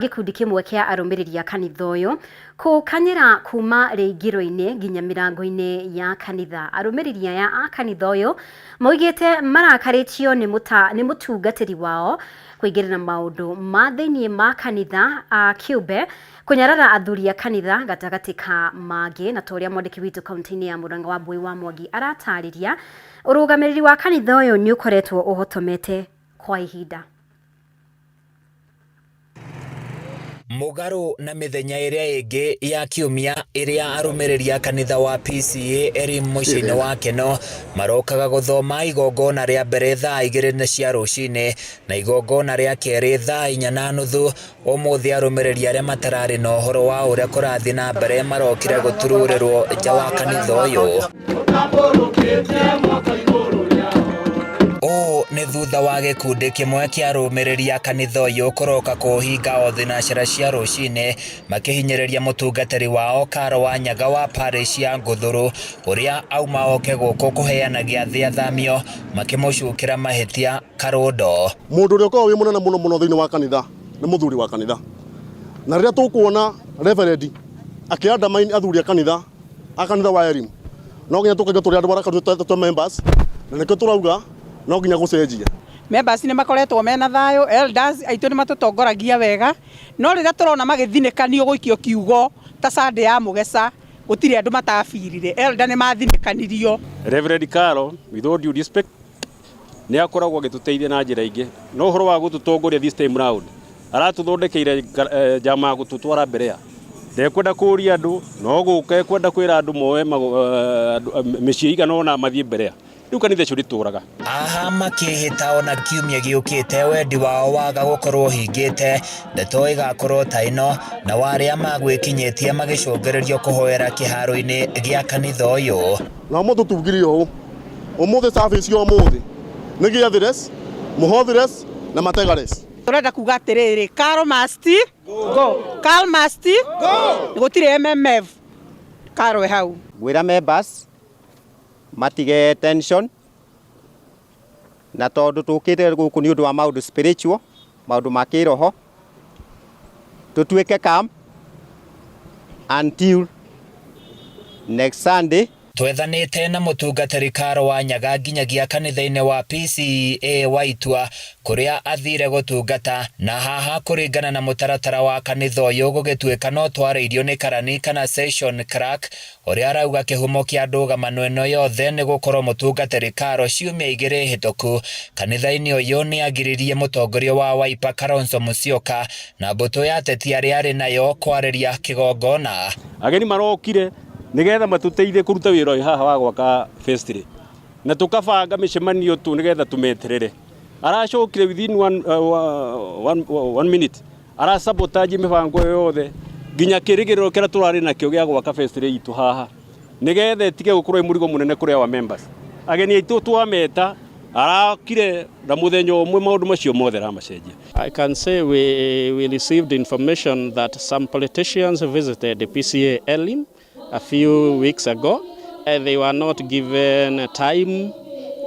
Gĩkundi kĩmwe kĩa arũmĩrĩri a kanitha ũyũ kũkanyĩra kuma rĩingĩro-inĩ nginya mĩrango-inĩ ya kanitha. Arũmĩrĩri aya a kanitha ũyũ maugĩte marakarĩtio nĩ mũta, nĩ mũtungatĩri wao kũingĩrĩra maũndũ ma thĩinĩ ma kanitha a kĩũmbe kũnyarara athuri a kanitha gatagatĩ ka mangĩ. Na ta ũrĩa mwandĩki witũ kaunti-inĩ ya Murang'a Wambui wa Mwangi aratarĩria, ũrũgamĩrĩri wa kanitha ũyũ nĩ ũkoretwo ũhotomete kwa ihinda. Mũgarũ na mĩthenya ĩrĩa ĩngĩ ya kiumia ĩrĩa arũmĩrĩri a kanitha wa PCEA Elim mũciĩ-inĩ wa Keno marokaga gũthoma igongona rĩa mbere thaa 2 cia rũcinĩ na igongona rĩa kerĩ thaa 4:30, ũmũthĩ arũmĩrĩri arĩa matararĩ na ũhoro wa ũrĩa kũrathiĩ na mbere marokire gũtururĩrwo nja wa kanitha ũyũ. Ũũ nĩ thutha wa gĩkundi kĩmwe kĩa arũmĩrĩri a kanitha ũyũ kũroka kũũhinga o thinacara cia rũcinĩ makĩhinyĩrĩria mũtungatĩri wao Karo Wanyaga wa parish ya Ngũthũrũ ũrĩa auma oke gũkũ kũheana gĩathĩ athamio makĩmũcukĩra mahĩtia karũndo. Mũndũ ũrĩa ũkoragwo wĩ mũnene mũno mũno thĩinĩ wa kanitha nĩ mũthuri wa kanitha, na rĩrĩa tũkuona reverend akĩ undermine athuri a kanitha a kanitha wa Elim no nginya tũkaigua tũrĩ andũ arakaru twa members na nĩkĩo tũrauga no nginya gũcenjie. Members nĩ makoretwo mena thayũ, elders aitũ nĩ matũtongoragia wega, no rĩrĩa tũrona magĩthinĩkanio gũikio kiugo ta Sunday ya Mũgeca, gũtirĩ andũ matabirire, elder nĩ mathinĩkanirio. Reverend Carol, with all due respect, nĩ akoragwo agĩtũteithia na njĩra ingĩ, no ũhoro wa gũtũtongoria this time round, aratũthondekeire njama ya gũtũtwara mbere ya ndekwenda kũria andũ no gũka ekwenda kwĩra andũ moe mĩciĩ igana ũna mathiĩ mbere ya rĩu kanitha ũcio ndĩtũraga. Aha makĩhĩta ona kiumia gĩũkĩte wendi wao waga gũkorwo ũhingĩte, ndeto ĩgakorwo ta ĩno, nao arĩa magwĩkinyĩtie magĩcũngĩrĩrio kũhoera kĩharo-inĩ gĩa kanitha ũyũ. Na ũmũthĩ tũtugire ũũ, ũmũthĩ service ya ũmũthĩ nĩ gĩathĩ-less, mũhothi-less na matega-less. Tũrenda kuga atĩrĩrĩ, Carol must go. Carol must go. Gũtirĩ MMF. Carol hau. Ngwĩra members matige tension na tondũ tũkĩte gũkũ nĩ ũndũ wa maũndũ spiritual, maũndũ ma kĩroho, tũtuĩke calm until next Sunday. Twethanĩte na mũtungatĩri Karo Wanyaga nginyagia kanitha-inĩ wa PCEA wa Itua kũrĩa athire gũtungata, na haha kũringana na mũtaratara wa kanitha ũyũ gũgĩtuĩka no twarĩirio nĩ karani kana session clerk ũrĩa arauga kĩhumo kĩa ndũgamano ĩno yothe nĩ gũkorwo mũtungatĩri Karo ciumia 2 hĩtũku kanitha-inĩ ũyũ nĩ agiririe mũtongoria wa Wiper Kalonzo Musyoka na mbũtũ ya ateti arĩa arĩ nayo kwarĩria kĩgongona. Ageni marokire nigetha matuteithie kũruta wĩra ũyũ haha wa gwaka vestry na tũkabanga mĩcemanio tu nigetha tũmeterere. Aracokire within one minute arasabotage mĩbango ĩyo yothe nginya kĩrĩgĩrĩro kĩrĩa tũrarĩ nakĩo gĩa gwaka vestry itũ haha nigetha ĩtige gũkorwo ĩ mũrigo mũnene kũrĩ our members. Ageni aitũ twameta arakire na mũthenya ũmwe maũndũ macio mothe aramacenjia. I can say we received information that some politicians visited the PCEA Elim a few weeks ago, and they were not given time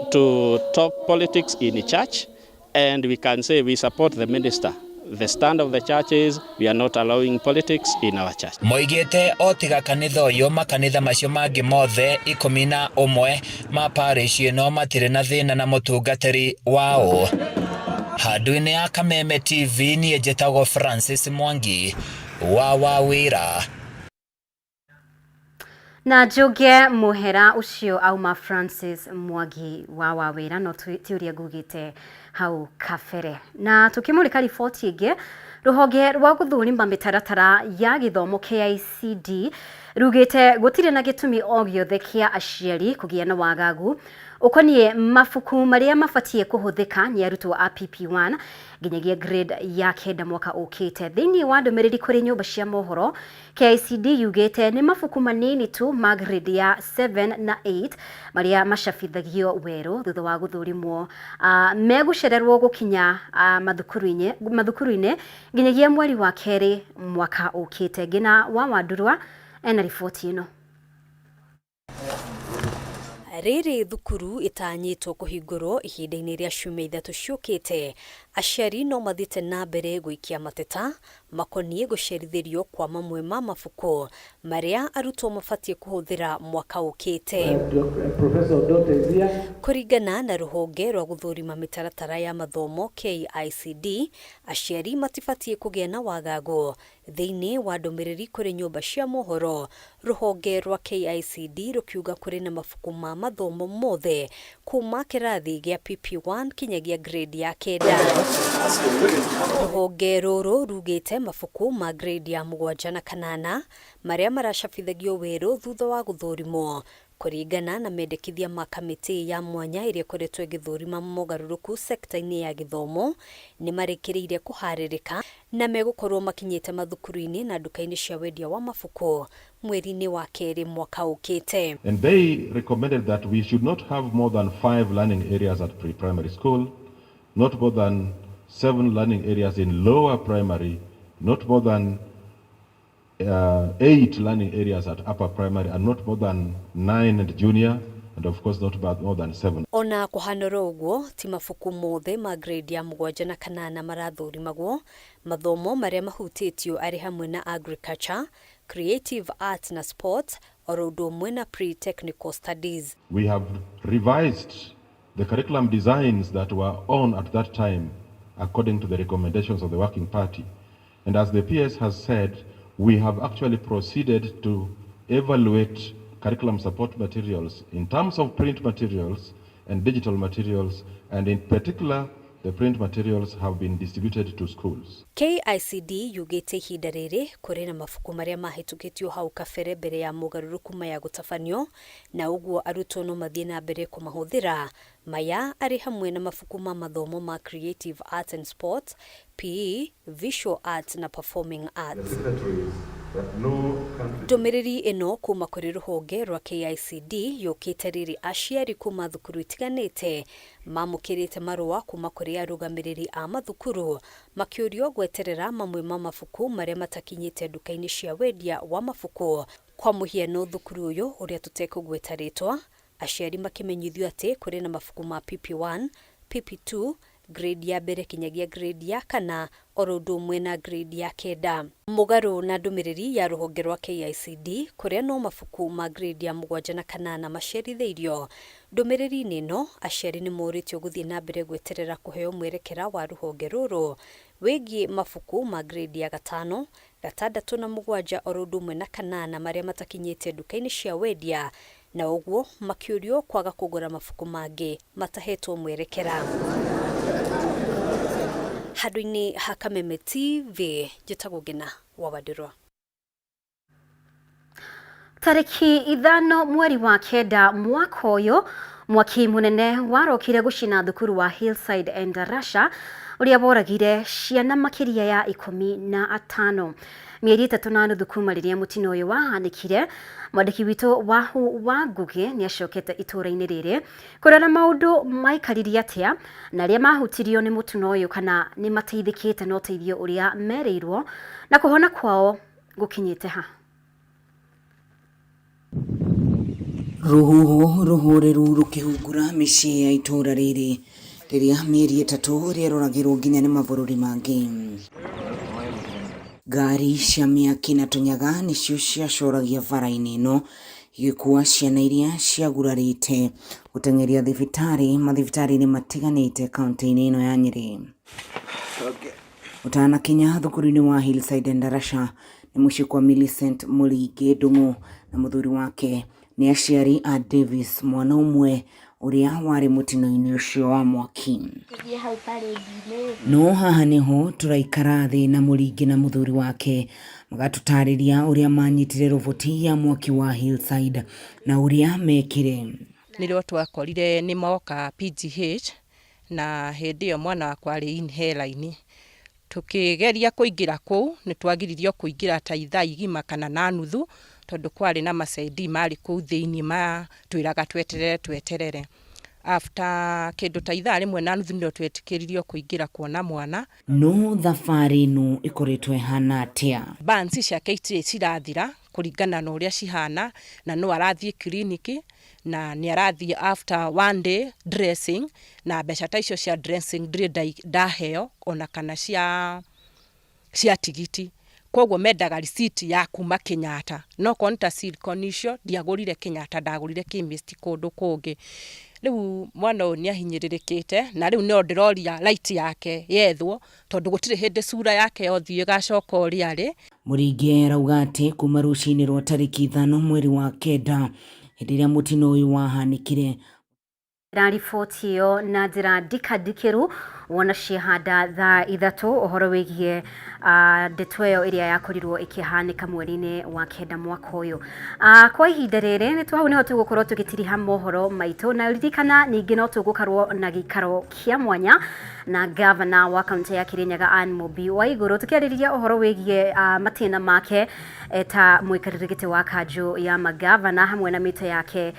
to talk politics in the church, and we can say we support the minister. The stand of the church is we are not allowing politics in our church. Moigĩte o tiga kanitha ũyũ makanitha macio mangĩ mothe 11 ma parish ĩno matirĩ na thĩna na mũtungatĩri wao. Handũ-inĩ ya Kameme TV niĩ njĩtagwo Francis Mwangi wa Wawĩra. Na njuge muhera ucio auma Francis Mwangi wa Wawĩra no ti ũrĩa ngugĩte hau kabere. Na tukimũrĩka riboti ĩngĩ, rũhonge rwa gũthũrima mĩtaratara ya gĩthomo KICD rugĩte gũtirĩ na gĩtũmi o gĩothe kĩa aciari kũgĩa na wagagu ũkoniĩ mabuku marĩa mabatiĩ kũhũthĩka nĩ arutwo a PP1 nginyagia grade ya 9 mwaka ũkĩte. Thĩinĩ wa ndũmĩrĩri kũrĩ nyũmba cia mohoro, KICD yugĩte nĩ mabuku manini tu ma grade ya 7 na 8 marĩa macabithagio werũ thutha wa gũthũrimwo megũcererwo gũkinya mathukuru-inĩ nginyagia mweri wa 2 mwaka ũkĩte. Ngina wa Wandurwa ena riboti ĩno. Rĩrĩ thukuru ĩtanyĩtwo kũhingũrwo ihinda-inĩ rĩa ciumia 3 ciũkĩte, aciari no mathiĩte na mbere gũikia mateta Makoniĩ gũcerithĩrio kwa mamwe ma mabuku marĩa arutwo mabatiĩ kũhũthĩra mwaka ũkĩte. Kũringana na rũhonge rwa gũthũrima mĩtaratara ya mathomo KICD, aciari matibatiĩ kũgĩa na wagagu thĩinĩ wa ndũmĩrĩri kũrĩ nyũmba cia mohoro. Rũhonge rwa KICD rũkiuga kũrĩ na mabuku ma mathomo mothe kuma kĩrathi gĩa PP1 kinyagia grade ya 9. Rũhonge rũrũ rugĩte mabuku ma grade ya 7 na 8 marĩa maracabithagio werũ thutha wa gũthũrimwo kũringana na mendekithia ma kamĩtĩ ya mwanya ĩrĩa ĩkoretwo ĩgĩthũrima mogarũrũku sekta-inĩ ya gĩthomo nĩ marĩkĩrĩire kũharĩrĩka na megũkorwo makinyĩte mathukuru-inĩ na nduka-inĩ cia wendia wa mabuku mweri-inĩ wa 2 mwaka ũkĩte. And they recommended that we should not have more than 5 learning areas at pre-primary school, not more than 7 learning areas in lower primary, not more than 8 learning areas at upper primary, and not more than 9 at junior, and of course not more than 7. Ona kũhanora ũguo ti mabuku mothe ma grade ya 7 na 8 marathurimagwo. Mathomo marĩa mahutĩtio arĩ hamwe na agriculture, creative arts na sports, oro ũndũ ũmwe na pre-technical studies. We have revised the curriculum designs that were on at that time according to the recommendations of the working party. And as the PS has said, we have actually proceeded to evaluate curriculum support materials in terms of print materials and digital materials, and in particular, the print materials have been distributed to schools. KICD yugĩte ihinda rĩrĩ kũrĩ na mabuku marĩa mahĩtũkĩtio hau kabere mbere ya mogarũrũku maya gũtabanio, na ũguo arutwo no mathiĩ na mbere kũmahũthĩra. Maya arĩ hamwe na mabuku ma mathomo ma creative arts and sports, PE, visual arts na performing arts. Ndũmĩrĩri ĩno kuma kũrĩ rũhonge rwa KICD yũkĩte rĩrĩ aciari kuma thukuru itiganĩte mamũkĩrĩte marũa kuma kũrĩ arũgamĩrĩri a mathukuru makĩũrio gweterera mamwe ma mabuku marĩa matakinyĩte nduka-inĩ cia wendia wa mabuku. Kwa mũhiano thukuru ũyũ ũrĩa tũtekũgweta rĩtwa, aciari makĩmenyithio atĩ kũrĩ na mabuku ma PP1, PP2, grade ya 1 kinyagia grade ya 4 oro ũndũ ũmwe na grade ya 9. Mũgarũ na ndũmĩrĩri ya rũhonge rwa KICD kũrĩa no mabuku ma grade ya 7 na 8 macerithĩirio. Ndũmĩrĩri-inĩ ĩno aciari nĩ morĩtio gũthiĩ na mbere gweterera kũheo mwerekera wa rũhonge rũrũ wĩgiĩ mabuku ma grade ya 5, 6 na 7 oro ũndũ ũmwe na 8 marĩa matakinyĩte nduka-inĩ cia wendia, na ũguo makĩũrio kwaga kũgũra mabuku mangĩ matahetwo mwerekera. Handũ-inĩ ha Kameme TV, njĩtagwo Ngina wa Wandirwa. Tarĩki 5 mweri wa 9 mwaka ũyũ, mwaki mũnene warokire gũcina thukuru wa Hillside Endarasha ũrĩa woragire ciana makĩria ya 15. Mĩeri 3.5 kuma rĩrĩa mũtino ũyũ wahanĩkire, mwandĩki witũ Wahu wa Ngũgĩ nĩacokete itũũra-inĩ rĩrĩ kũrora maũndũ maikaririe atĩa na arĩa mahutirio nĩ mũtino ũyũ kana nĩ mateithĩkĩte na ũteithio ũrĩa merĩirwo na kũhona kwao gũkinyĩte ha. Rũhuho rũhũrĩru rũkĩhungura mĩciĩ ya itũũra rĩrĩ rĩrĩa mĩeri 3 rĩaroragĩrwo nginya nĩ mabũrũri mangĩ. Ngari cia mĩaki na tũnyaga nĩcio ciacoragia bara-inĩ ĩno igĩkua ciana iria ciagurarĩte gũteng'eria thibitarĩ mathibitarĩ-inĩ matiganĩte kaunti-inĩ ĩno ya Nyĩrĩ. Ũtanakinya thukuru-inĩ wa Hillside Endarasha nĩ mũciĩ kwa Millicent Mũringĩ Ndung'u na mũthuri wake nĩ aciari a Davis mwana ũmwe ũrĩa warĩ mũtino-inĩ ũcio wa mwaki. No haha nĩho tũraikara thĩ na Mũringĩ na mũthuri wake magatũtarĩria ũrĩa manyitire roboti ya mwaki wa Hillside na ũrĩa mekire. Nĩrĩo twakorire nĩ moka PGH na hĩndĩ ĩyo mwana wakwa arĩ inhaler-inĩ. Tũkĩgeria kũingĩra kũu nĩ twagiririo kũingĩra ta ithaa igima kana na nuthu tondũ kwarĩ na macendi marĩ kũu thĩinĩ matwĩraga tweterere tweterere. After kĩndũ ta ithaa rĩmwe na nuthu nĩrĩo twetĩkĩririo kũingĩra kuona mwana. No thabarĩ ĩno ĩkoretwo ĩhana atĩa? Burns ciake itirĩ cirathira kũringana na ũrĩa cihana, na no arathiĩ kiriniki na nĩ arathiĩ after one day dressing, na mbeca ta icio cia dressing ndirĩ ndaheo ona kana cia Cia tigiti koguo mendaga receipt ya kuma Kenyatta, no korwo nĩ ta silicone icio ndiagũrire Kenyatta, ndagũrire chemist kũndũ kũngĩ. Rĩu mwana ũyũ nĩ ahinyĩrĩrĩkĩte na rĩu no ndĩroria right yake yethwo, tondũ gũtirĩ hĩndĩ cura yake ya ũthiũ ĩgacoka ũrĩa arĩ. Mũringe arauga atĩ kuma rũcinĩ rwa tarĩki 5 mweri wa 9, hĩndĩ ĩrĩa mũtino ũyũ wahanĩkire, ra riboti ĩyo na njĩra ndikandikĩru wona ciahanda thaa 3, ũhoro wĩgiĩ ndeto ĩyo ĩrĩa yakorirwo ĩkĩhanĩka mweri-inĩ wa 9 mwaka ũyũ. Kwa ihinda rĩrĩ nĩ hau nĩho tũgũkorwo tũgĩtiriha mohoro maitũ, na ririkana ningĩ no tũgũkorwo na gĩikaro kĩa mwanya na gavana wa kaunti ya Kirinyaga Anne Mumbi Waiguru, tũkĩarĩrĩria ũhoro wĩgiĩ matĩna make ta mũikarĩri gĩtĩ wa kanjũ ya magavana hamwe na mĩto yake.